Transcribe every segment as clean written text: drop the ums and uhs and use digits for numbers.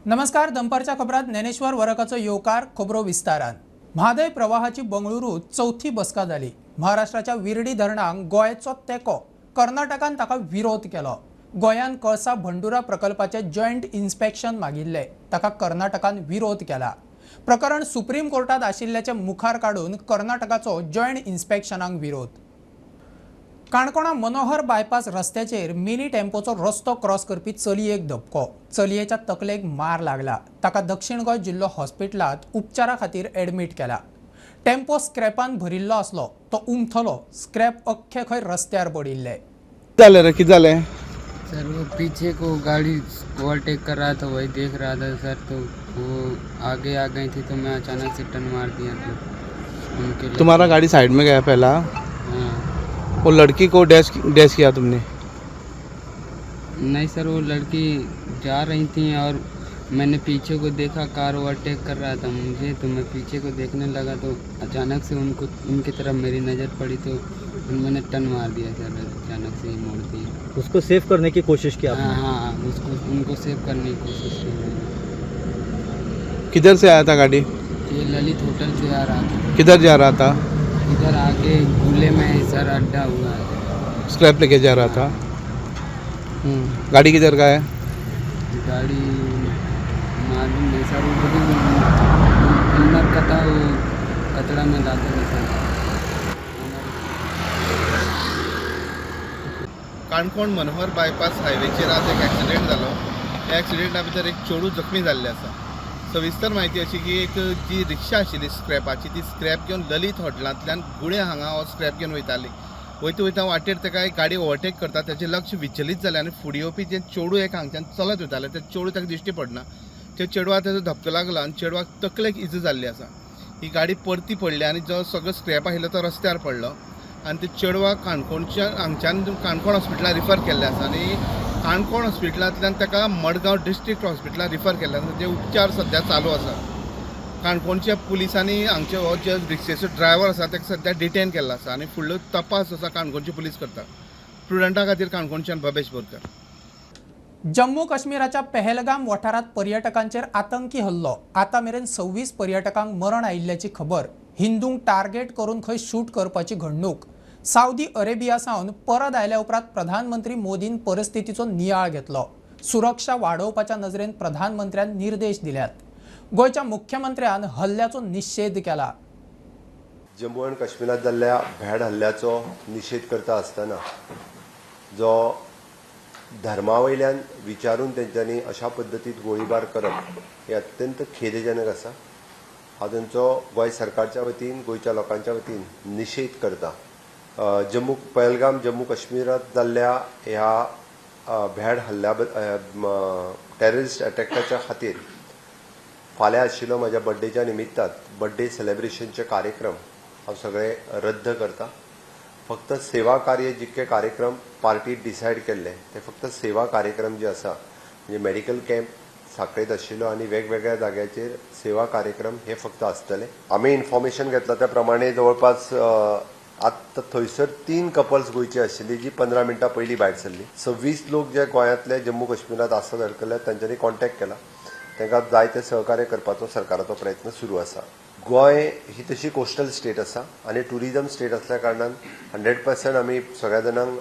नमस्कार, दनपारच्या खबरात ज्ञानेश्वर वरकाचो येवकार. खबरो विस्तारान. म्हादय प्रवाहाची बंगळुरूत चवथी बसका जाली. महाराष्ट्राच्या विर्डी धरणाक गोंयचो तेंको, कर्नाटकान ताका विरोध केलो. गोंयान कळसा भंडुरा प्रकल्पाचे जॉयंट इन्स्पेक्शन मागिल्ले, ताका कर्नाटकान विरोध केला. प्रकरण सुप्रीम कोर्टात आशिल्ल्याचे मुखार काडून कर्नाटकाचो जॉयंट इन्स्पेक्शनाक विरोध. काणकोणा मनोहर बायपास रस्त्याचेर मिनी टेम्पोचो रस्तो क्रॉस करपी चलयेक धपको. चलयेच्या तकलेक मार लागला. ताका दक्षिण गोंय जिल्लो हॉस्पिटलांत उपचारा खातीर एडमीट केला. टेम्पो स्क्रॅपान भरिल्लो आसलो, तो उमथलो. स्क्रॅप अख्खे खंय रस्त्यार पडिल्ले. जालें रे, कितें जालें? सर, वो पीछे को गाड़ी ओवरटेक कर रहा था, वही देख रहा था सर। तो वो आगे आ गई थी तो मैं अचानक से टर्न मार दिया तो उनके लिए। तुम्हारा गाड़ी साइड में गया पहला? हाँ। वो लड़की को डैश डैश किया तुमने? नहीं सर, वो लड़की जा रही थी और मैंने पीछे को देखा, कार ओवरटेक कर रहा था मुझे, तो मैं पीछे को देखने लगा तो अचानक से उनको उनकी तरफ मेरी नज़र पड़ी तो फिर मैंने टर्न मार दिया सर, अचानक से ही मोड़ दिया। उसको सेव करने की कोशिश की हाँ। आपने? हाँ, उसको उनको सेव करने की कोशिश की मैंने। किधर से आया था गाड़ी? ये ललित होटल से आ रहा था। किधर जा रहा था? इधर आगे गुले में सर, अड्डा हुआ है। स्क्रैप लेके जा रहा था। गाड़ी किधर का है? गाड़ी मालूम नहीं सर, वो लेकिन ओनर का था, वो कचरा में लाते थे sir owner. Canacona Manohar bypass हायवेचेर आज एक एक्सिडेंट जालो. ह्या एक्सिडेंटा भितर एक चेडूं जखमी जाल्लें आसा. सविस्तर म्हायती अशी की एक जी रिक्षा आशिल्ली स्क्रॅपाची, ती स्क्रॅप घेवन ललीत हॉटेलांतल्यान गुळे हांगा हो स्क्रॅप घेवन वयताली. वयता वयता वाटेर ताका एक गाडी ओवरटेक करता, ताचें लक्ष विचलीत जालें आनी फुडें येवपी जें चेडूं एक हांगच्यान चलत वयतालें, तें चेडूं ताका दिश्टी पडना. त्या चेडवाक ताजो धपको लागलो आनी चेडवाक तकलेक इजा जाल्ली आसा. ही गाडी परती पडली आनी जो सगळो स्क्रॅप आशिल्लो तो रस्त्यार पडलो आनी ते चेडवाक काणकोणच्या हांगच्यान काणकोण हॉस्पिटलान रिफर केल्लें आसा आनी काणकोण हॉस्पिटलांतल्यान ताका मडगांव डिस्ट्रिक्ट हॉस्पिटलान रिफर केल्लें आसा. जे उपचार सद्या चालू आसा. काणकोणच्या पुलिसांनी हांगचे हो जे रिक्षेचो ड्रायव्हर आसा ताका सद्या डिटेन केल्लो आसा आनी फुडलो तपास आसा काणकोणचे पुलीस करता. प्रुडंटा खातीर काणकोणच्यान भवेश बोरकर. जम्मू काश्मीराच्या पेहलगाम वाठारांत पर्यटकांचेर आतंकी हल्लो. आतां मेरेन 26 पर्यटकांक मरण आयिल्ल्याची खबर. हिंदूंक टार्गेट करून खंय शूट करपाची घडणूक. सावदी अरेबिया सावन परत आयल्या उपरांत प्रधानमंत्री मोदीन परिस्थितीचो नियाळ घेतलो. सुरक्षा वाडोवपाच्या नजरेन प्रधानमंत्र्यान निर्देश दिल्यात. गोंयच्या मुख्यमंत्र्यान हल्ल्याचो निशेध केला. जम्मू आनी काश्मीरात जाल्ल्या भ्याड हल्ल्याचो निशेध करता आसतना जो धर्मा वयल्यान विचारून तेंच्यांनी अशा पद्दतीन गोळीबार करप हें अत्यंत खेदजनक आसा. हांव तेंचो गोंय सरकारच्या वतीन, गोंयच्या लोकांच्या वतीन निशेध करता. जम्मू पहलगाम, जम्मू काश्मीरात जाल्ल्या ह्या भ्याड हल्ल्या, टेररिस्ट अटॅकाच्या खातीर फाल्यां आशिल्लो म्हज्या बड्डेच्या निमित्तान बड्डे सेलेब्रेशनचे कार्यक्रम हांव सगळे रद्द करता. फक्त सेवा कार्य जितके कार्यक्रम पार्टी डिसायड केल्ले ते फक्त सेवा कार्यक्रम जे आसा, म्हणजे मेडिकल कॅम्प साखळेत आशिल्लो आनी वेगवेगळ्या जाग्याचेर सेवा कार्यक्रम हे फक्त आसतले. आमी इन्फॉर्मेशन घेतला त्या प्रमाणे जवळपास आतां थंयसर 3 कपल्स गोंयची आशिल्ली जी 15 मिनटां पयलीं भायर सरली. 26 लोक जे गोंयांतले जम्मू काश्मीरांत आसात अडकल्यात, तांच्यांनी कॉन्टेक्ट केला. तांकां जाय ते सहकार्य करपाचो सरकाराचो प्रयत्न सुरू आसा. गोंय ही तशी कोस्टल स्टेट आसा आनी टुरिजम स्टेट असल्या कारणान 100% आमी सगळ्या जाणांक,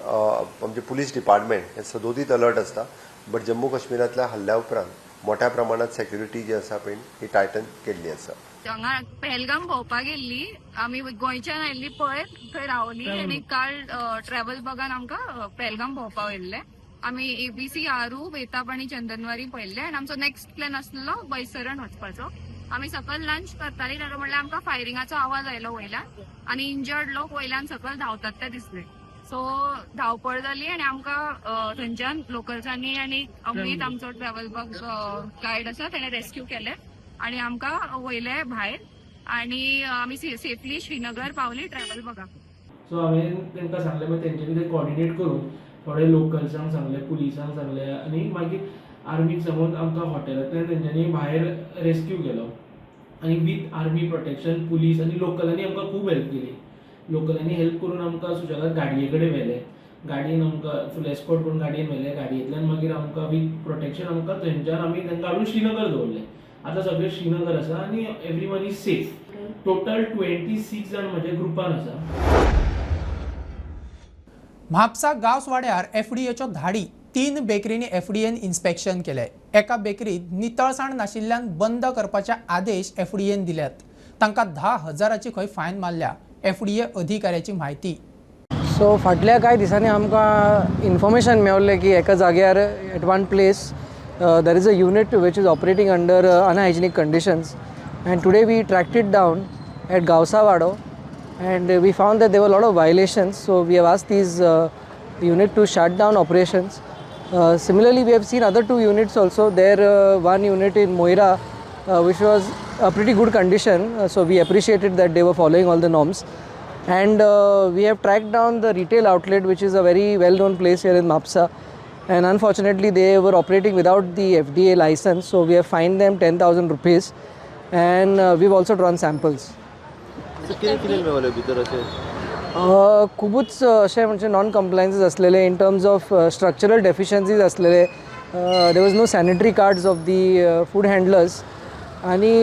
आमचे पुलीस डिपार्टमेंट हे सदोदीत अलर्ट आसता. बट जम्मू काश्मीरांतल्या हल्ल्या उपरांत मोठ्या प्रमाणात सेक्युरिटी जी आसा पळय ही टायटन केल्ली आसा. हांगा पहलगाम भोंवपाक गेल्ली आमी. गोंयच्यान आयिल्ली पळय, थंय रावली आनी काल ट्रॅव्हल बगान आमकां पहलगाम भोंवपाक व्हेल्ले. आमी एबीसी, आरू, बेताब आनी चंदनवारी पळयल्ले आनी आमचो नेक्स्ट प्लॅन आसलो बैसरण वचपाचो. आमी सकयल लंच करताली तेन्ना म्हणल्यार आमकां फायरिंगाचो आवाज आयलो वयल्यान आनी इंजर्ड लोक वयल्यान सकयल धांवतात ते दिसले. सो धांवपळ जाली आनी आमकां थंयच्यान लोकल्सांनी आनी अमित, आमचो ट्रॅव्हल बग गायड आसा, तेणे रेस्क्यू केले आणि आमकां वयले भायर आणि आमी सेफली श्रीनगर पावली ट्रॅव्हल बगा. सो हांवें तांकां सांगलें, मागीर तेंच्यांनी ते कॉर्डिनेट करून थोडे लोकल्सांक सांगलें, पुलिसांक सांगलें आनी मागीर आर्मीक सांगून आमकां हॉटेलांतल्यान तेंच्यांनी भायर रेस्क्यू केलो आनी वीथ आर्मी प्रोटेक्शन, पुलीस आनी लोकलांनी आमकां खूब हेल्प केली. लोकलांनी हेल्प करून आमकां सुशेगाद गाडये कडेन व्हेले. गाडयेन आमकां फूल एस्कॉर्ट करून गाडयेन व्हेले. गाडयेंतल्यान मागीर आमकां वीथ प्रोटेक्शन आमकां थंयच्यान आमी तांकां हाडून श्रीनगर दवरले. आतां सगळे श्रीनगर आसा आनी every one is safe. Total 26 जाण म्हज्या ग्रुपान आसा. म्हापसा गांवसवाड्यार एफडीएच्यो धाडी. 3 बेकरींनी एफडीएन इन्स्पेक्शन केलें. एका बेकरीत नितळसाण नाशिल्ल्यान बंद करपाचे आदेश एफडीएन दिल्यात. तांकां 10,000ची खंय फायन मारल्या. एफडीए अधिकाऱ्याची म्हायती. सो फाटल्या कांय दिसांनी आमकां इन्फॉर्मेशन मेवलें की एका जाग्यार at one place there is a unit which is operating under unhygienic conditions, and today we tracked it down at Gavsawado and we found that there were lot of violations. So we have asked these unit to shut down operations. Similarly, we have seen other 2 units also. There one unit in Moira which was a pretty good condition, so we appreciated that they were following all the norms. And we have tracked down the retail outlet, which is a very well known place here in Mapsa, and unfortunately they were operating without the FDA license, so we have fined them 10,000 rupees, and we've also drawn samples. खूबच अशें म्हणजे non कंप्लायन्सीस असलेले, in terms of structural deficiencies असलेले. There was no sanitary cards of the food handlers, आनी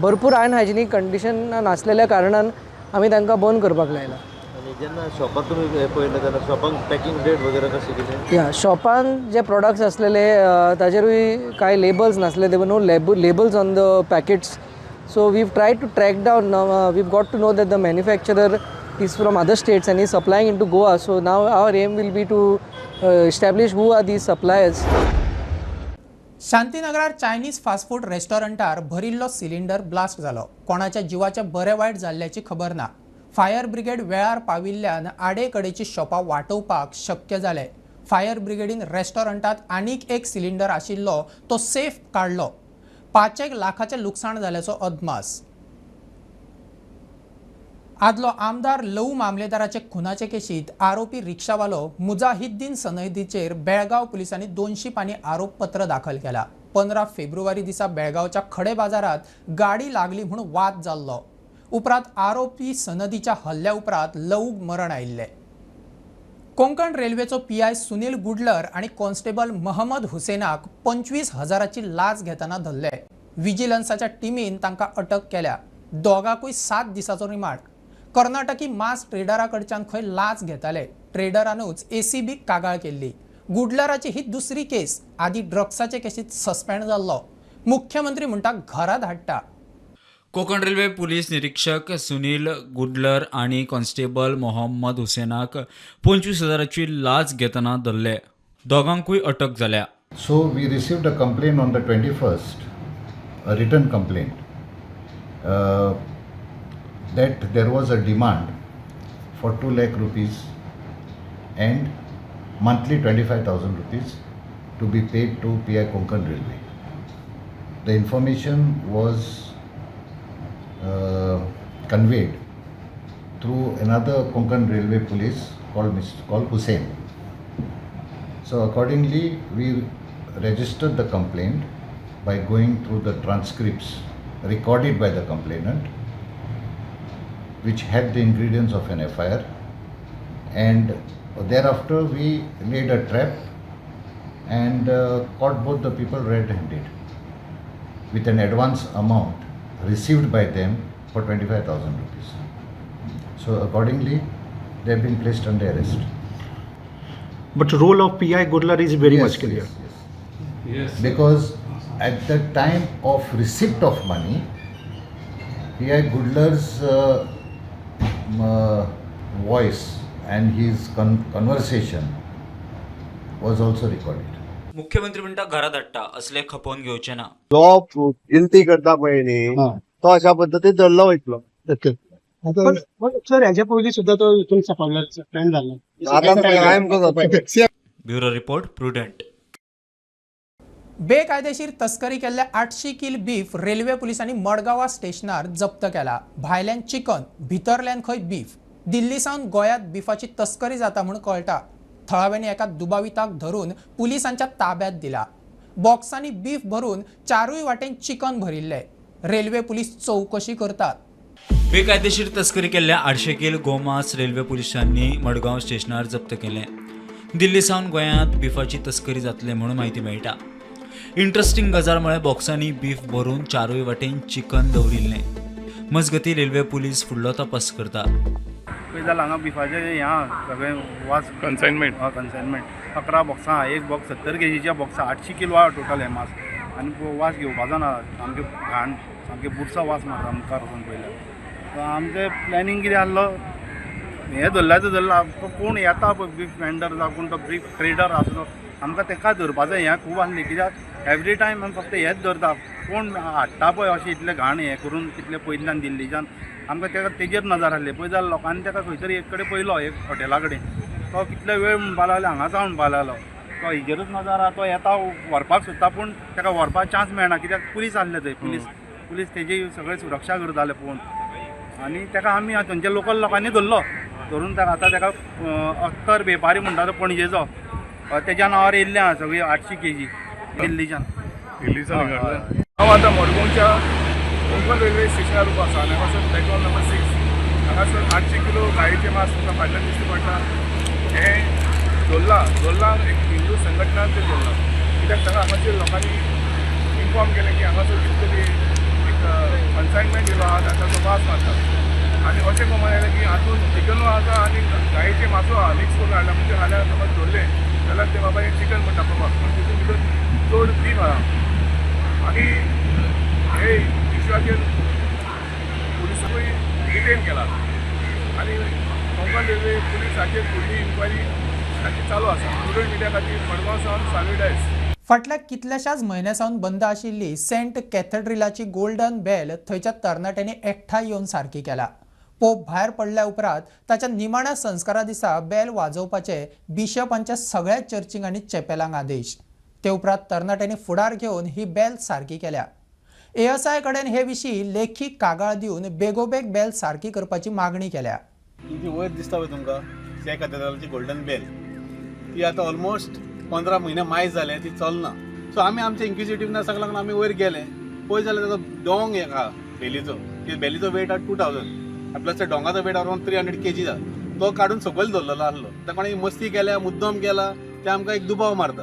भरपूर unhygienic condition नासलेल्या कारणान आमी तांकां बंद करपाक लायला. आनी जेन्ना शॉपाक तुमी पळयलें तेन्ना शॉपाक पॅकिंग रेट वगैरे कशें कितें? या शॉपान जे प्रोडक्ट्स असलेले ताजेरूय कांय लेबल्स नासले. There were no labels on the packets. So we've tried to track down. We've got to know that the manufacturer is from other states and is supplying into Goa. So now our aim will be to establish who are these suppliers. शांतीनगरार Chinese fast food रेस्टॉरंटार भरिल्लो cylinder blast जालो. कोणाच्या जिवाचें बरें वायट जाल्ल्याची खबर ना. Fire brigade वेळार पाविल्ल्यान आडेकडेची शॉपां वाटोवपाक शक्य जालें. फायर ब्रिगेडीन रेस्टॉरंटात आनीक एक सिलिंडर आशिल्लो तो सेफ काडलो. 5 लाखाचें लुकसाण जाल्याचो अदमास. आदलो आमदार लवू मामलेदाराचे खुनाचे केशीत आरोपी रिक्षावालो मुजाहिद्दीन सनदीचेर बेळगांव पुलिसांनी 200 पानी आरोपपत्र दाखल केला. 15 फेब्रुवारी दिसा बेळगांवच्या खडे बाजारात गाडी लागली म्हूण वाद जाल्लो. उपरांत आरोपी सनदीच्या हल्ल्या उपरांत लवूक मरण आयिल्लें. कोंकण रेल्वेचो पीआय सुनील गुडलर आनी कॉन्स्टेबल महमद हुसेनाक 25,000ची लाच घेतना धरले. विजिलन्साच्या टिमीन तांकां अटक केल्या. दोगांकूय 7 दिसाचो रिमांड. कर्नाटकी मास ट्रेडरा कडच्यान खंय लाच घेताले. ट्रेडरानूच एसीबीक कागाळ केल्ली. गुडलराची ही दुसरी केस. आदी ड्रग्साचे केसीत सस्पेंड जाल्लो. मुख्यमंत्री म्हणटा घरा धाडटा. कोंकण रेल्वे पुलीस निरीक्षक सुनील गुडलर आनी कॉन्स्टेबल मोहम्मद हुसेनाक 25,000ची लाच घेतना धरले. दोगांकूय अटक जाल्या. So we received a complaint on the 21st, a written complaint, that there was a demand for 2 lakh rupees and monthly 25,000 rupees to be paid to PI Konkan Railway. The information was conveyed through another Konkan Railway police called Hussain. So accordingly, we registered the complaint by going through the transcripts recorded by the complainant, which had the ingredients of an FIR, and thereafter we laid a trap and caught both the people red-handed with an advance amount received by them for 25,000 rupees. So accordingly, they have been placed under arrest. But role of PI Gudlar is very much clear. Yes. Because at the time of receipt of money, PI Gudlar's voice and his conversation was also recorded. मुख्यमंत्री म्हणटा घरा धाडटा असले खपोवन घेवचे ना. जो guilty करता पळय न्ही तो अशा पद्दतीन धरलो वयतलो. सर, ह्याच्या पयलीं सुद्दां तो हितून सापडलो, सस्पेंड जाल्लो. Bureau report, Prudent. बेकायदेशीर तस्करी केल्ले 800 किल बीफ रेल्वे पुलिसांनी मडगांवा स्टेशनार जप्त केला. भायल्यान चिकन, भितरल्यान खंय बीफ. दिल्ली सावन गोंयांत बिफाची तस्करी जाता म्हूण कळटा. थळाव्यांनी एका दुबाविताक धरून पुलिसांच्या ताब्यात दिला. बॉक्सांनी बीफ भरून चारूय वाटेन चिकन भरिल्ले. रेल्वे पुलीस चौकशी करतात. बेकायदेशीर तस्करी केल्ल्या 800 कील गोमांस रेल्वे पुलिसांनी मडगांव स्टेशनार जप्त केलें. दिल्ली सावन गोंयांत बिफाची तस्करी जातले म्हणून म्हायती मेळटा. इंट्रस्टिंग गजाल म्हळ्यार बॉक्सांनी बीफ भरून चारूय वाटेन चिकन दवरिल्लें. मजगतीं, रेल्वे पुलीस फुडलो तपास करता. पळय जाल्यार हांगा बिफाचें हें आहा सगळें वास. कन्सायनमेंट. हय, कन्सायनमेंट. 11 बॉक्सां आहा. एक बॉक्स 70 केजीच्या बॉक्सा 800 किलो आहा टोटल हें मांस. आनी वास घेवपाचो ना, सामकें घाण, सामकें बुरसो वास मारता मुखार वचून पळयल्यार. आमचें प्लॅनिंग कितें आसलो, हें धरला तो धरला, कोण येता पळय बीफ वेंडर जावं कोण तो बीफ ट्रेडर आसा तो, आमकां तेका धरपाचें हें खूब आसलें. कित्याक एवरी टायम आमी फक्त हेंच धरता. कोण हाडटा पळय अशें इतलें घाण हें करून कितलें पयल्यान दिल्लीच्यान, आमकां तेका तेजेर नजर आसली. पळय जाल्यार लोकांनी तेका खंय तरी एक कडेन पळयलो, एक हॉटेला कडेन. तो कितलो वेळ म्हणपा लागलो, हांगाच आहा म्हणपा लागलो. तो हेजेरूच नजर आहा. तो येता, व्हरपाक सोदता, पूण तेका व्हरपाक चान्स मेळना, कित्याक पुलीस आसले थंय. पुलीस पुलीस तेजी सगळी सुरक्षा करताले पळोवन. आनी तेका आमी थंयच्या लोकल लोकांनी धरलो. धरून ताका आतां तेका अख्तर वेपारी म्हणटा तो पणजेचो, तेज्या नांवार येयल्लें आहा सगळी 800 केजी दिल्लीच्यान. दिल्लीच्यान. हांव आतां मडगांवच्या कोंकण रेल्वे स्टेशनार उबो आसा आनी हांगासर प्लॅटफॉर्म नंबर 6 हांगासर 800 किलो गायेचें मांस तुमकां फाटल्यान दिश्टी पडटा. हें धरलां धरलां एक हिंदू संघटनान तें धरलां, कित्याक तांगा हांगासर लोकांनी इन्फॉर्म केलें की हांगासर कितें तरी एक कन्सायनमेंट येयलो आहा, ताचो वास मारता. आनी अशें प्रमाण आयलें की हातून चिकनूय आसा आनी गायेचें मांसूय आहा, मिक्स करून हाडलां. म्हणजे हाल्यार समज धरलें जाल्यार ते बाबा हें चिकन म्हणटा बाबा, पूण तितून भितर चड बीफ आहा. आनी हे इश्यूचेर पुलिसांकूय डिटेन केला आनी कोंकण रेल्वे पुलीस हाचेर फुडली इन्क्वायरी ताची चालू आसा. प्रुडंट मिडिया खातीर मडगांव सावन सालवी डायस. फाटल्या कितल्याशाच म्हयन्या सावन बंद आशिल्ली सेंट कॅथेड्रिलाची गोल्डन बेल थंयच्या तरणाट्यांनी एकठांय येवन सारकी केला. पोप भायर पडल्या उपरांत ताच्या निमाण्या संस्कारा दिसा बेल वाजोवपाचे बिशपांच्या सगळ्या चर्चींक आनी चॅपेलांक आदेश. ते उपरांत तरणाट्यांनी फुडार घेवन ही बेल सारकी केल्या. एएसआय कडेन हे विशीं लेखी कागाळ दिवन बेगोबेग बेल सारकी करपाची मागणी केल्या. ही जी वयर दिसता पळय तुमकां सेंट कॅथेड्रलाची गोल्डन बेल, ती आतां ऑलमोस्ट 15 म्हयने मायज जाले ती चलना. सो आमी आमच्या इन्क्विजिटिवनेसाक लागून आमी वयर गेले. पळय जाल्यार ताचो डोंग एक आहा बेलीचो. ती बेलीचो वेट आहा 2000, प्लस त्या डोंगाचो वेट अरावंड 300 केजी आहा. तो काडून सकयल दवरलेलो आसलो. त्या कोणें मस्ती केल्या, मुद्दम केला, ते आमकां एक दुबाव मारता.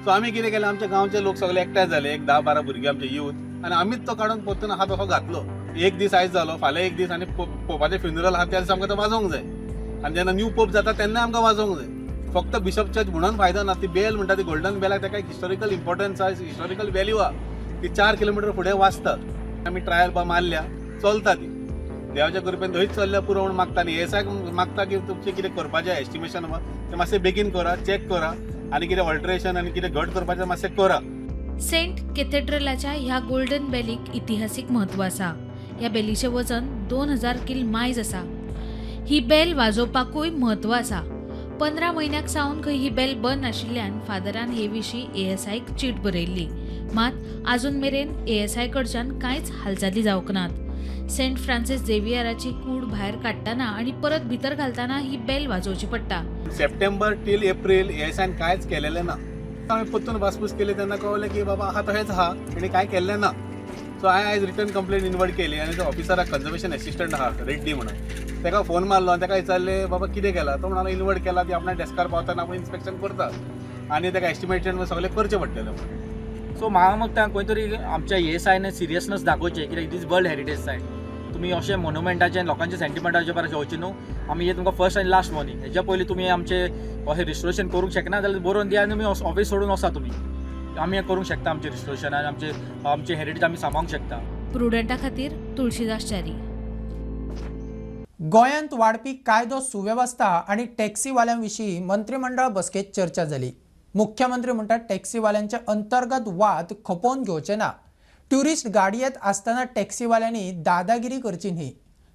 सो आमी कितें केलें, आमच्या गांवचे लोक सगळे एकठांय जाले, एक 10-12 भुरगे आमचे यूथ, आनी आमीच तो काडून परतून हात असो घातलो. एक दीस आयज जालो, फाल्यां एक दीस आनी पोपाचें फ्युनरल आहा, त्या दिसा आमकां तो वाजोवंक जाय. आनी जेन्ना न्यू पोप जाता तेन्ना आमकां वाजोवंक जाय. फक्त बिशप चर्च म्हणून फायदो ना. ती बेल म्हणटा ती गोल्डन बेलाक ताका एक हिस्टॉरिकल इम्पॉर्टन्स आहा, हिस्टॉरिकल व्हॅल्यू आहा. ती 4 किलोमिटर फुडें वाजता. आमी ट्रायल बा मारल्या, चलता ती. देवाच्या कृपेन थंयच चल्ल्या पुरो म्हूण मागता. आनी एएसआयक मागता की तुमचें कितें करपाचें एस्टिमेशन आहा तें मातशें बेगीन करा, चॅक करा आनी कितें ऑल्टरेशन आनी कितें घट करपाचें मातशें करा. सेंट कॅथेड्रलाच्या ह्या गोल्डन बेलीक इतिहासीक म्हत्व आसा. ह्या बेलीचें वजन 2000 किल मायज आसा. ही बेल वाजोवपाकूय म्हत्व आसा. 15 म्हयन्याक सावन खंय ही बेल बंद आशिल्ल्यान फादरान हे विशीं एएसआयक चीट बरयल्ली. मात आजून मेरेन एएसआय कडच्यान कांयच हालचाली जावंक नात. सेंट फ्रांसीस झेवियराची कूड भायर काडटना आनी परत भितर घालतना ही बेल वाजोवची पडटा. सप्टेंबर टील एप्रील एएसआयन कांयच केलेलें ना. हांवें परतून वासपूस केली तेन्ना कळ्ळें की बाबा आहा तशेंच आहा, तेणी कांय केल्लें ना. सो हांवें आयज रिटन कंप्लेन इनवर्ड केली आनी तो ऑफिसराक, कन्जर्वेशन एसिस्टंट आहा रेड्डी म्हणून, ताका फोन मारलो आनी ताका विचारलें, बाबा कितें केलां? तो म्हणालो इनवर्ड केला ती, आपल्या डेस्कार पावतना आपूण इन्स्पेक्शन करता आनी ताका एस्टिमेशन सगळें करचें पडटलें. सो म्हाका मगता खंय तरी आमच्या एएसआयन सिरियसनेस दाखोवचें, कित्याक it is world heritage site. तुमी अशें मोनुमेंटाचे, लोकांच्या सेंटिमेंटाचे परस येवचे न्हू. आमी हे तुमकां फर्स्ट आनी लास्ट वॉर्निंग. हेज्या पयलीं तुमी आमचे अशें रिस्टोरेशन करूंक शकना जाल्यार बरोवन दिया आनी तुमी ऑफीस सोडून वचा. तुमी आमी हें करूंक शकता, आमचें रिस्टोरेशन आनी आमचे आमचे हेरिटेज आमी सांबाळूंक शकता. प्रुडंटा खातीर तुळशीदास च्यारी. गोंयांत वाडपी कायदो सुवेवस्था आनी टॅक्सीवाल्यां विशीं मंत्रीमंडळ बसकेत चर्चा जाली. मुख्यमंत्री म्हणटात, टॅक्सीवाल्यांचे अंतर्गत वाद खपोवन घेवचे ना. ट्युरिस्ट गाडयेंत आसतना टॅक्सीवाल्यांनी दादागिरी करची न्ही.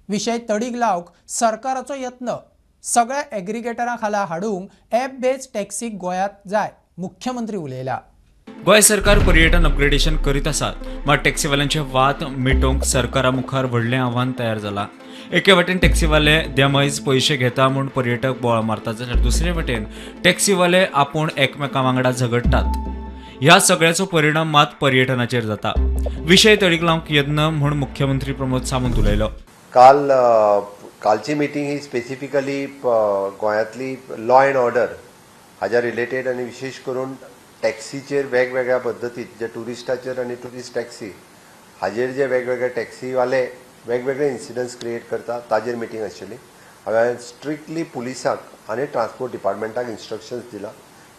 विशय तडीक लावंक सरकाराचो यत्न. सगळ्या एग्रिगेटरां खाला हाडूंक एप बेज टॅक्सी गोंयांत जाय, मुख्यमंत्री उलयला. गोंय सरकार पर्यटन अपग्रेडेशन करीत आसात, मात टॅक्सीवाल्यांचे वाद मिटोवंक सरकारा मुखार व्हडलें आव्हान तयार जालां. एके वटेन टॅक्सीवाले देमैज पयशे घेता म्हूण पर्यटक बोवाळ मारतात, जाल्यार दुसरे वटेन टॅक्सीवाले आपूण एकमेकां वांगडा झगडटात. ह्या सगळ्याचो परिणाम मात पर्यटनाचेर जाता. विशय तडीक लावंक यत्न म्हूण मुख्यमंत्री प्रमोद सावंत उलयलो. काल कालची मिटींग ही स्पेसिफिकली गोंयांतली लॉ एंड ऑर्डर हाज्या रिलेटेड आनी विशेश करून टॅक्सीचेर वेगवेगळ्या पद्दतीत जे ट्युरिस्टाचेर आनी ट्युरिस्ट टॅक्सी हाजेर जे वेगवेगळे टॅक्सीवाले वेगवेगळे इन्सिडंट्स क्रिएट करता ताजेर मिटींग आशिल्ली. हांवें स्ट्रिक्टली पुलिसांक आनी ट्रान्सपोर्ट डिपार्टमेंटाक इन्स्ट्रक्शन्स दिला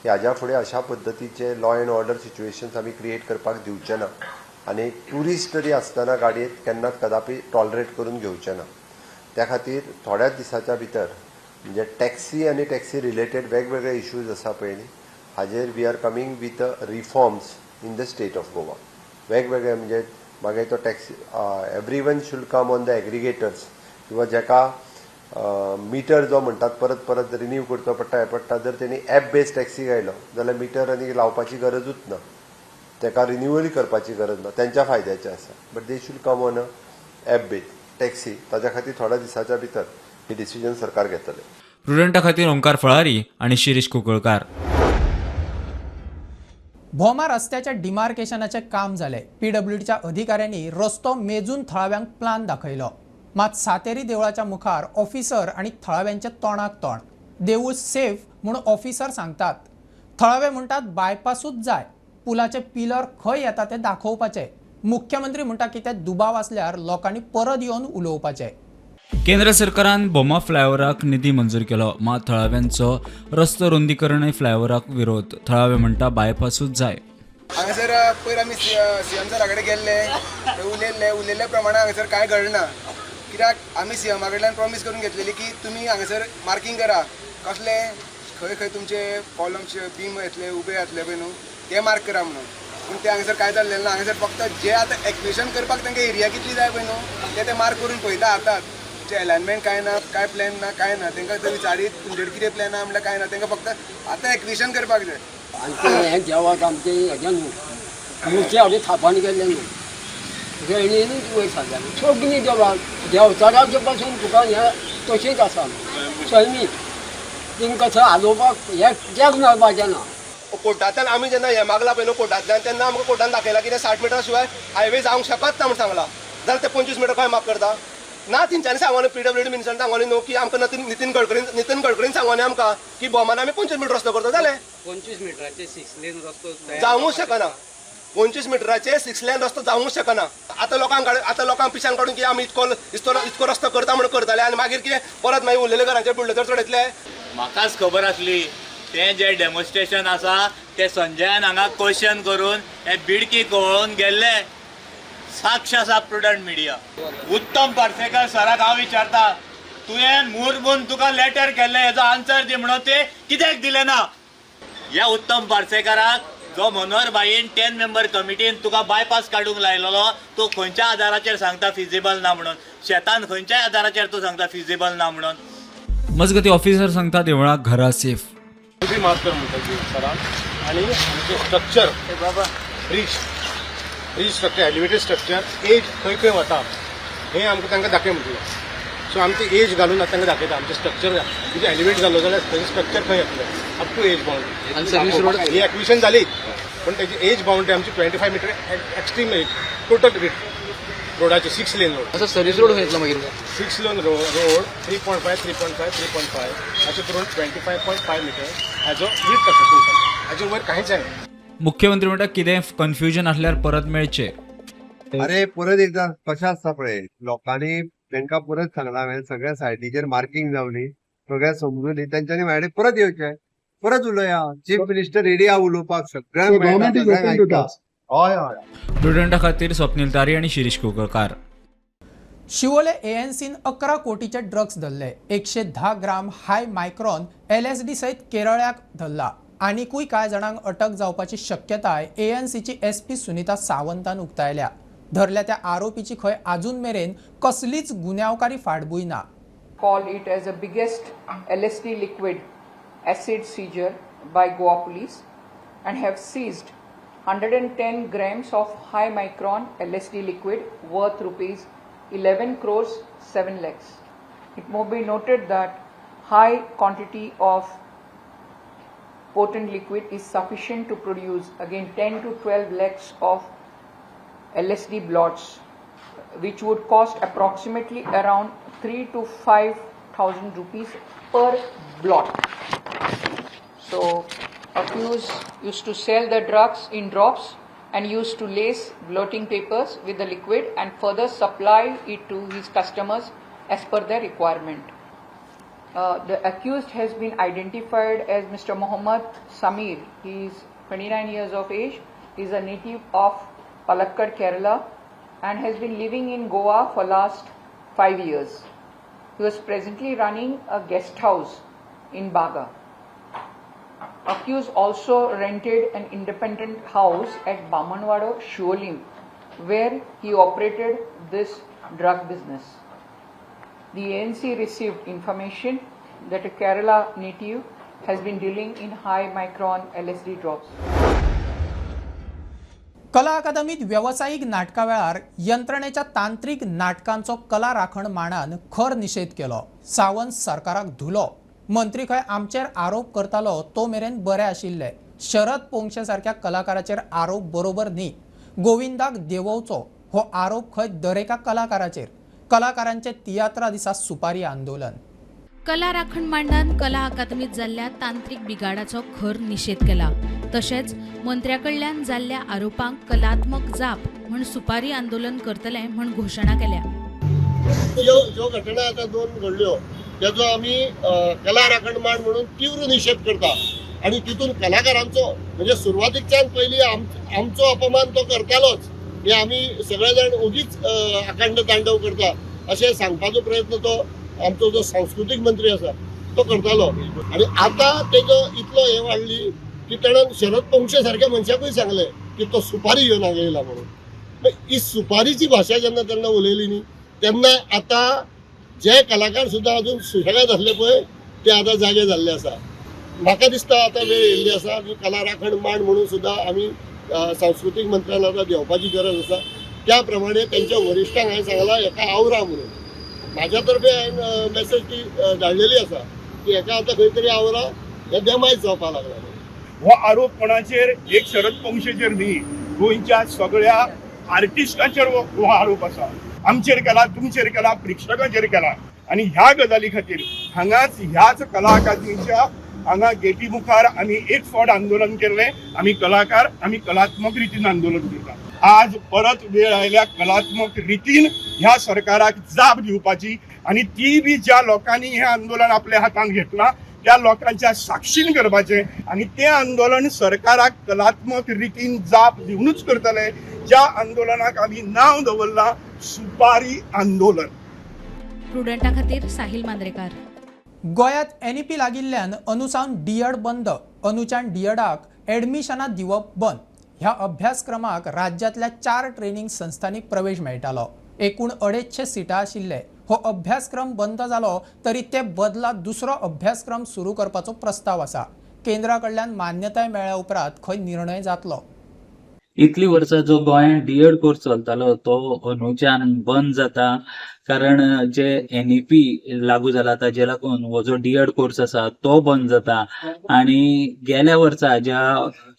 की हाज्या फुडें अशा पद्दतीचे लॉ एंड ऑर्डर सिच्युएशन्स आमी क्रिएट करपाक दिवचे ना आनी ट्युरिस्ट तरी आसतना गाडयेंत केन्नाच कदापी टॉलरेट करून घेवचे ना. त्या खातीर थोड्याच दिसाच्या भितर म्हणजे टॅक्सी आनी टॅक्सी रिलेटेड वेगवेगळे इश्यूज आसा पळय हाजेर we are coming with reforms in the state of Goa. वेगवेगळे म्हणजे मागीर तो taxi every one should come on the aggregators किंवा जाका मिटर जो म्हणटात परत परत रिन्यू करचो पडटा हें पडटा, जर तेणी एप बेस्ड टॅक्सी घायलो जाल्यार मिटर आनी लावपाची गरजूच ना, ताका रिन्युअल करपाची गरज ना, तेंच्या फायद्याचें आसा. But they should come on a app based taxi. ताज्या खातीर थोड्या दिसाच्या भितर ही डिसिजन सरकार घेतले. प्रुडंटा खातीर ओंकार फळारी आनी शिरीष कुंकळकार. भोमा रस्त्याच्या डिमार्केशनाचें काम जालें. पीडब्ल्यूडीच्या अधिकाऱ्यांनी रस्तो मेजून थळाव्यांक प्लान दाखयलो. मात सातेरी देवळाच्या मुखार ऑफिसर आनी थळाव्यांचे तोंडाक तोंड. देवूळ सेफ म्हूण ऑफिसर सांगतात, थळावे म्हणटात बायपासूच जाय, पुलाचे पिलर खंय येता ते दाखोवपाचे. मुख्यमंत्री म्हणटा कितें दुबाव आसल्यार लोकांनी परत येवन उलोवपाचें. केंद्र सरकारान भोमा फ्लायओव्हराक निधी मंजूर केलो, मात थळाव्यांचो रस्तो रुंदीकरण फ्लायओव्हराक विरोध. थळावे म्हणटा बायपासूच जाय. हांगासर पयर आमी सीएम सरा कडेन गेल्ले, उलयल्ले, उलयल्ल्या प्रमाणे हांगासर कांय घडना. कित्याक आमी सीएमा कडल्यान प्रॉमीस करून घेतलेली की तुमी हांगासर मार्कींग करा, कसले खंय खंय तुमचे कॉलम्स बीम येतले उबे जातले पळय न्हू ते मार्क करा म्हणून. पूण ते हांगासर कांय जाल्लें ना. हांगासर फक्त जे आतां एक्विशन करपाक तांकां एरिया कितली जाय पळय न्हू ते ते मार्क करून पळयता हातात. तुमचें एलायनमेंट कांय ना, कांय प्लॅन ना, कांय ना. तांकां जर विचारीत तुमचे कितें प्लॅन आहा म्हणल्यार कांय ना. तांकां फक्त आतां एक्विशन करपाक जाय. आनी हें देवाक आमचें हेजें न्हू मुर्ती हाडून थापण केल्लें न्हू, रेणीनूच वयर सरल्या सगळीं देवळां देंवचाराचे पासून तुका हें तशेंच आसा सैमीक. तांकां थंय हालोवपाक हें कित्याक मेळपाचें ना. कोर्टांतल्यान आमी जेन्ना हें मागला पळय न्हू कोर्टांतल्यान, तेन्ना आमकां कोर्टान दाखयलां की 60 मिटरा शिवाय हायवे जावंक शकत ना म्हूण सांगलां. जाल्यार ते 25 मिटर खंय माफ करता ना. तेंच्यांनी सांगोनी पीडब्ल्यूडी मिनिस्टरान सांगोनी न्हू की आमकां नितीन गडकरीन सांगोनी आमकां की भोमान आमी 25 मिटर रस्तो करता. जालें 25 मिटराचे 6 लेन रस्तो जावंकूच शकना. 25 मिटराचे 6 लेन रस्तो जावंकूच शकना. आतां लोकांक आतां लोकांक पिशान काडून की आमी इतको इतको रस्तो करता म्हणून करताले आनी मागीर कितें परत मागीर उरलेले घरांचेर बुलडोजर चडयतले. म्हाकाच खबर आसली तें जें डेमॉन्स्ट्रेशन आसा तें संजयान हांगा क्वेश्चन करून हे बिडकी कळोवन गेल्ले. साक्ष आसा प्रुडंट मिडिया. उत्तम पार्सेकर सराक हांव विचारता, तुवें मुर्मून तुका लेटर केल्लें हेजो आन्सर दी म्हणून ते कित्याक दिलें ना? ह्या उत्तम पार्सेकराक जो मनोहर भाईन 10 मेंबर कमिटीन तुका बायपास काडूंक लायलेलो, तूं खंयच्या आदाराचेर सांगता फिजिबल ना म्हणून? शेतान खंयच्याय आदाराचेर तूं सांगता फिजिबल ना म्हणून? मजगती ऑफिसर सांगता देवळाक घरा सेफ. माफ कर म्हणटा सरान. आनी आमचें स्ट्रक्चर बाबा bridge structure elevated structure edge खंय खंय वता हें आमकां तांकां दाखय म्हटलें. सो आमचें एज घालून आतां तांकां दाखयता आमचें स्ट्रक्चर म्हणजे एलिवेट जालो जाल्यार थंय स्ट्रक्चर खंय येतलें अप टू एज बाउंड्री. आनी सर्वीस रोड ही एक्विशन जाली पण तेजी एज बाउंड्री आमची 25 metre extreme edge total रोडाची 6 lane road. असो सर्वीस रोड खंय येतलो मागीर? 6 लेन रोड 3.5 3.5 3.5 अशें करून 25.5 मिटर हाजो विड्थ आसा टोटल. हाजे वयर कांयच जायना. मुख्यमंत्री म्हणटा कितें कन्फ्युजन आसल्यार परत मेळचें. अरे परत एकदा कशें आसता पळय लोकांनी तांकां परत सांगलां हांवें, सगळ्या सायडीचेर मार्कींग जावनी सगळ्या समजून तेंच्यांनी म्हाजे परत येवचें, परत उलोवया. चीफ मिनिस्टर रेडी आहा उलोवपाक, सगळ्यांक. हय हय. प्रुडंटा खातीर स्वप्नील तारी आनी शिरीष कुंकळकार. शिवोले एएनसीन 11 कोटीचे ड्रग्स धरले. 110 ग्राम हाय मायक्रॉन एलएसडी सहित केरळ्याक धरला. आनिकूय कांय जाणांक अटक जावपाची शक्यताय एएनसीची एसपी सुनीता सावंतान उक्तायल्या. धरल्या त्या आरोपीची खंय आजून मेरेन कसलीच गुन्यांवकारी फाटभूंय ना. Call it as a biggest LSD liquid acid seizure by Goa police and have seized 110 grams of high micron LSD liquid worth rupees 11 crores 7 lakhs. It may be noted that high quantity of potent liquid is sufficient to produce again 10 to 12 lakhs of LSD blots. which would cost approximately around 3 to 5,000 rupees per blot. So, accused used to sell the drugs in drops and used to lace blotting papers with the liquid and further supply it to his customers as per their requirement. The accused has been identified as Mr. Mohammad Samir. He is 29 years of age. He is a native of Palakkad, Kerala, and has been living in Goa for last 5 years. He was presently running a guest house in Baga. Accused also rented an independent house at Bamanwado, Siolim, where he operated this drug business. The ANC received information that a Kerala native has been dealing in high micron LSD drops. कला अकादमीत वेवसायीक नाटका वेळार यंत्रणेच्या तांत्रीक नाटकांचो कला राखण मांडान खर निशेध केलो. सावंत सरकाराक धुलो. मंत्री खंय आमचेर आरोप करतालो तो मेरेन बरे आशिल्ले. शरद पोंगशे सारक्या कलाकाराचेर आरोप बरोबर न्ही. गोविंदाक देंवोवचो हो आरोप खंय दरेका कलाकाराचेर. कलाकारांचे तियात्रा दिसा सुपारी आंदोलन. कला राखण मांडान कला अकादमीत जाल्ल्या तांत्रीक बिगाडाचो खर निशेध केला. तशेंच मंत्र्या कडल्यान जाल्ल्या आरोपांक कलात्मक जाप म्हूण सुपारी आंदोलन करतले म्हूण घोशणा केल्या. ज्यो घटना आतां दोन घडल्यो तेजो आमी कला राखण मांड म्हणून तीव्र निशेध करता आनी तितून कलाकारांचो म्हणजे सुरवातीकच्यान पयलीं आमचो अपमान तो करतालोच हे आमी सगळे जाण ओगीच अखंड तांडव करता अशें सांगपाचो प्रयत्न तो आमचो जो सांस्कृतीक मंत्री आसा तो करतालो. आनी आतां तेजो इतलो हे वाडली की तेणें शरद पोंगशे सारक्या मनशाकूय सांगलें की तो सुपारी घेवन हांगा येयला म्हणून. ही सुपारीची भाशा जेन्ना तेन्ना उलयली न्ही तेन्ना आतां जे कलाकार सुद्दां अजून सुशेगाद आसले पळय ते आतां जागे जाल्ले आसा. म्हाका दिसता आतां वेळ येयल्ली आसा की कला राखण मांड म्हणून सुद्दां आमी सांस्कृतीक मंत्र्यान आतां देंवपाची गरज आसा. त्या प्रमाणे तेंच्या वरिश्ठांक हांवें सांगलां हेका आवरा म्हणून. म्हाज्या तर्फे हांवें मॅसेज ती धाडलेली आसा की हेका आतां खंय तरी आवरा, हे देमायज जावपाक लागला. हो आरोप कोणाचेर? एक शरद पोंगशेचेर न्ही, गोंयच्या सगळ्या आर्टिस्टांचेर हो आरोप आसा. आमचेर केला, तुमचेर केला, प्रेक्षकांचेर केला. आनी ह्या गजाली खातीर हांगाच ह्याच कला अकादमीच्या हांगा गेटी मुखार आमी एक फावट आंदोलन केल्लें. आमी कलाकार, आमी कलात्मक रितीन आंदोलन करता. आज परत वेळ आयल्या कलात्मक रितीन ह्या सरकाराक जाप दिवपाची आनी ती बी ज्या लोकांनी हें आंदोलन आपल्या हातांत घेतलां त्या लोकांच्या साक्षीन करपाचें आनी तें आंदोलन सरकाराक कलात्मक रितीन जाप दिवनूच करतले. ज्या आंदोलनाक आमी नांव दवरलां सुपारी आंदोलन. प्रुडंटा खातीर साहिल मांद्रेकार. गोंयांत एनईपी लागिल्ल्यान अनुसावन डीएड बंद. अनुच्यान डीएडाक एडमिशनां दिवप बंद. ह्या अभ्यासक्रमाक राज्यांतल्या 4 ट्रेनिंग संस्थांनी प्रवेश मेळटालो. एकूण 250 सिटां आशिल्ले. हो अभ्यासक्रम बंद जालो तरी ते बदला दुसरो अभ्यासक्रम सुरू करपाचो प्रस्ताव आसा. केंद्रा कडल्यान मान्यताय मेळ्ळ्या उपरांत खंय निर्णय जातलो. इतली वर्सां जो गोंयांत डीएड कोर्स चलतालो तो अंदूच्यान बंद जाता, कारण जे एनईपी लागू जाला ताजे लागून हो जो डीएड कोर्स आसा तो बंद जाता. आनी गेल्या वर्सा ज्या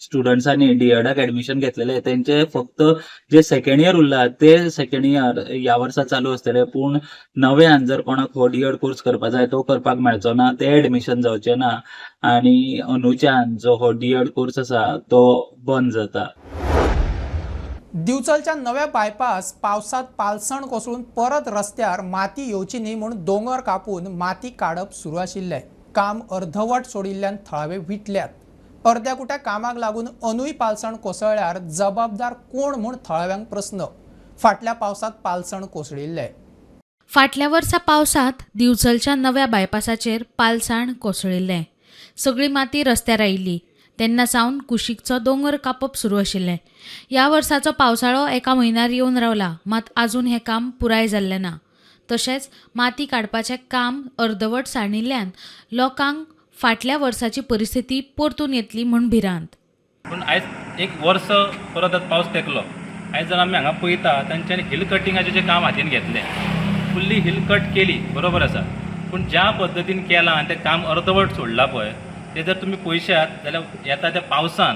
स्टुडंट्सांनी डीएडाक एडमिशन घेतलेले तेंचे फक्त जे सेकंड इयर उरला ते सेकंड इयर ह्या वर्सा चालू आसतले, पूण नव्यान जर कोणाक हो डीएड कोर्स करपा जाय तो करपाक मेळचो ना, ते एडमिशन जावचे ना आनी अंदूच्यान जो हो डीएड कोर्स आसा तो बंद जाता. दिवचलच्या नव्या बायपास पावसात पालसण कोसळून परत रस्त्यार माती येवची न्ही म्हूण दोंगर कापून माती काडप सुरू आशिल्लें. काम अर्धवट सोडिल्ल्यान थळावे विटल्यात. अर्द्या कुट्या कामाक लागून अनूय पालसण कोसळ्यार जबाबदार कोण म्हूण थळाव्यांक प्रस्न. फाटल्या पावसात पालसण कोसळिल्लें. फाटल्या वर्सा पावसांत दिवचलच्या नव्या बायपासाचेर पालसाण कोसळिल्लें. सगळी माती रस्त्यार आयिल्ली. तेन्ना सावन कुशीकचो दोंगर कापप सुरू आशिल्लें. ह्या वर्साचो पावसाळो एका म्हयन्यार येवन रावला, मात आजून हें काम पुराय जाल्लें ना. तशेंच माती काडपाचें काम अर्दवट सांडिल्ल्यान लोकांक फाटल्या वर्साची परिस्थिती परतून येतली म्हूण भिरांत. पूण आयज एक वर्स परत पावस तेकलो. आयज जर आमी हांगा पळयता तांच्यांनी हिल कटिंगाचें जें काम हातीन घेतलें, फुल्ली हिल कट केली, बरोबर आसा, पूण ज्या पद्दतीन केलां आनी तें काम अर्दवट सोडलां पळय, ते जर तुमी पळयशात जाल्यार येता त्या पावसान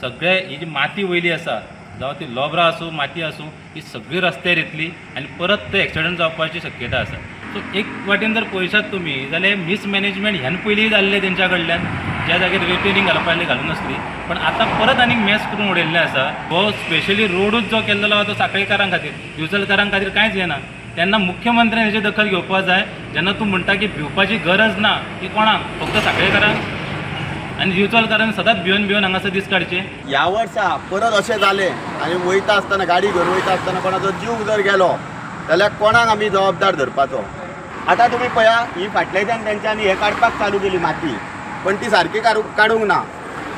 सगळे ही जी माती वयली आसा जावं ती लोबरां आसूं, माती आसूं, ही सगळी रस्त्यार येतली आनी परत ते एक्सिडंट जावपाची शक्यता आसा. सो एक वाटेन जर पळयशात तुमी जाल्यार मिसमॅनेजमेंट ह्यान पयलीं जाल्लें तेंच्या कडल्यान, ज्या जाग्यार रिपेरींग घालपा घालूं नासली, पण आतां परत आनीक मॅस करून उडयल्लें आसा. हो स्पेशली रोडूच जो केल्लो आसा तो सांखळेकारां खातीर, दिवचलकारां खातीर कांयच हें ना. तेन्ना मुख्यमंत्र्यान हेची दखल घेवपाक जाय. जेन्ना तूं म्हणटा की भिवपाची गरज ना, ती कोणाक? फक्त सांखळेकारांक आनी दिवचलकारांक सदांच भिवन भिवन हांगासर दीस काडचे. ह्या वर्सा परत अशें जालें आनी वयता आसतना, गाडी घेवन वयता आसतना कोणाचो जीव जर गेलो जाल्यार कोणाक आमी जबाबदार धरपाचो? आतां तुमी पळया, ही फाटल्याच्यान तेंच्यांनी हें काडपाक चालू केली माती, पण ती सारकी काडूंक ना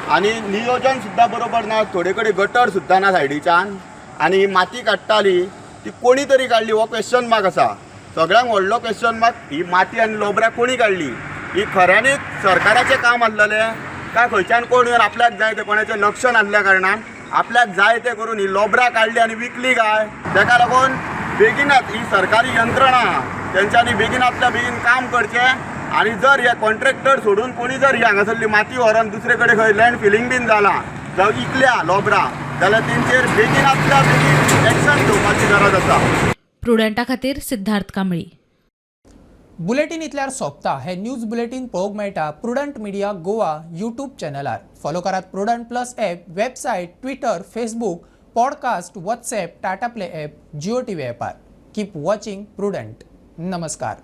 आनी नियोजन सुद्दां बरोबर ना. थोडे कडेन गटर सुद्दां ना सायडीच्यान आनी ही माती काडटाली ती कोणी तरी काडली हो क्वेश्चन मार्क आसा. सगळ्यांक व्हडलो क्वेश्चन मार्क, ही माती आनी लोबरां कोणी काडली? ही खऱ्यांनीच सरकाराचें काम आसलेलें काय खंयच्यान कोण येवन आपल्याक जाय तें, कोणाचें लक्ष नासल्या कारणान आपल्याक जाय तें करून ही लोबरां काडली आनी विकली काय? ताका लागून बेगिनाच ही सरकारी यंत्रणा तेंच्यांनी बेगिनांतल्या बेगीन काम करचें आनी जर हे कॉन्ट्रॅक्टर सोडून कोणी जर ही हांगासरली माती व्हरोन दुसरे कडेन खंय लँड फिलींग बीन जालां जावं इकल्या लोबरां जाल्यार तेंचेर बेगिनांतल्या बेगीन एक्शन घेवपाची गरज आसा. प्रुडंटा खातीर सिद्धार्थ कांबळी. बुलेटीन इतल्यार सोंपता. हे न्यूज बुलेटीन पळोवंक मेळटा प्रुडंट मिडिया गोवा यूट्यूब चॅनलार. फॉलो करात Prudent plus app, website, Twitter, Facebook, podcast, WhatsApp, Tata Play app, Jio TV ॲपार. Keep watching prudent. नमस्कार.